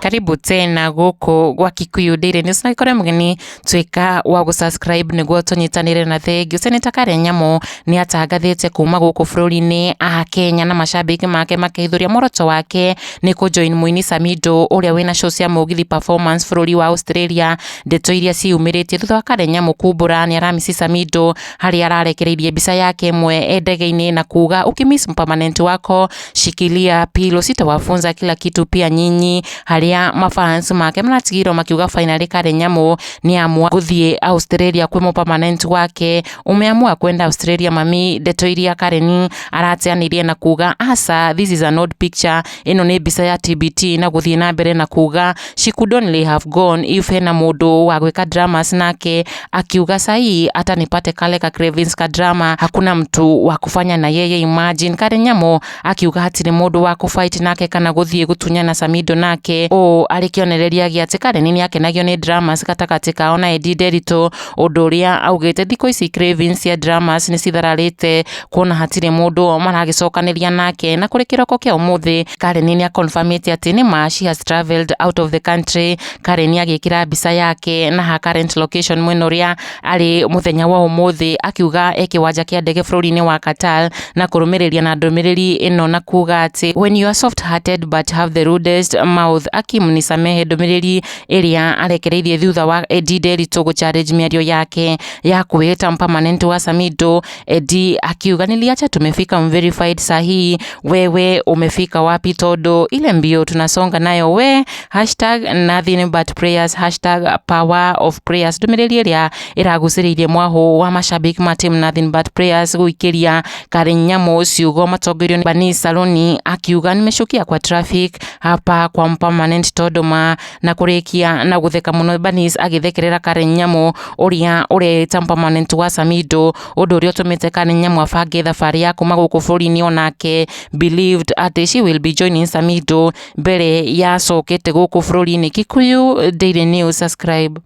Karibu tena gũkũ gwa Kikuyu Daily News na gĩkore mũgeni tuĩka wa gũ-subscribe nĩguo tũnyitanĩre na thengiũ. Senator Karen Nyamu nĩ atangathĩte kuma gũkũ bũrũri-inĩ a Kenya na macambĩki make makĩhithũria muoroto wake nĩ kũ join mũini Samido ũrĩa wĩna show cia mũgithi performance bũrũri wa Australia. Ndeto iria ciĩyumĩrĩtie thutha wa Karen Nyamu kumbũra nĩ aramisi Samido harĩa ararekereirie mbica yake ĩmwe e ndege-inĩ na kuga ukimiss permanent wako shikilia pilo sitawafunza kila kitu pia nyinyi, harĩa mafans make maratigirwo makiuga finally Karen Nyamu nĩ amua gũthiĩ Australia kwĩ mũ permanent wake. Umeamua kwenda Australia mami? Ndeto iria Karen arateanĩirie na kuga asa, this is an old picture, ĩno nĩ mbica ya TBT, na gũthiĩ na mbere na kuga she could only have gone if hena mũndũ wa gwĩka dramas nake, akiuga sahii hata nipate kale ka cravings ka drama, hakuna mtu wa kufanya na yeye. Imagine Karen Nyamu akiuga hatirĩ mũndũ wa kũfight nake kana gũthiĩ gũtunyana Samido nake, ũũ arĩ kĩonereria gĩa atĩ Karen nĩ akenagio nĩ dramas gatagatĩ kao na Eddie Nderitu, ũndũ ũrĩa augĩte thikũ ici cravings cia dramas nĩ cithararĩte kuona hatirĩ mũndũ maragĩcokanĩria nake. Na kũrĩ kĩroko kĩa ũmũthĩ Karen nĩ akonfamĩte atĩ nĩ ma she has travelled out of the country. Karen agĩkĩra mbica yake na ha current location mwena ũrĩa arĩ mũthenya wa ũmũthĩ, akiuga e kĩwanja kĩa ndege bũrũri-inĩ wa Qatar, na kũrũmĩrĩria na ndũmĩrĩri ĩno na kuga atĩ when you are soft hearted but have the rudest mouth, Akim nisamehe, ndũmĩrĩri ĩrĩa arekereirie thutha wa Eddie Nderitu gũ-challenge mĩario yake ya kwĩĩta permanent wa Samido. Eddie akiuga niliacha tumefika verified sahihi, wewe umefika wapi? Todo ile mbio tunasonga nayo we, #NothingButPrayers, #PowerOfPrayers, ndũmĩrĩri ĩrĩa ĩragucĩrĩirie mwahu wa mashabiki ma team Nothing But Prayers gũikĩria Karen Nyamu ciugo matongorio nĩ Bani Saloni, akiuga nimeshukia kwa traffic hapa kwa permanent Todoma, na kũrĩkia na gũtheka mũno Banis agĩthekerera Karen Nyamu ũrĩa ũreĩta permanent wa Samido, ũndũ ũrĩa ũtũmĩte Karen Nyamu abange thabarĩ ya kuma gũkũ bũrũri-inĩ onake believed atĩ she will be joining Samido mbere ya acokete gũkũ bũrũri-inĩ. Kikuyu Daily News, subscribe.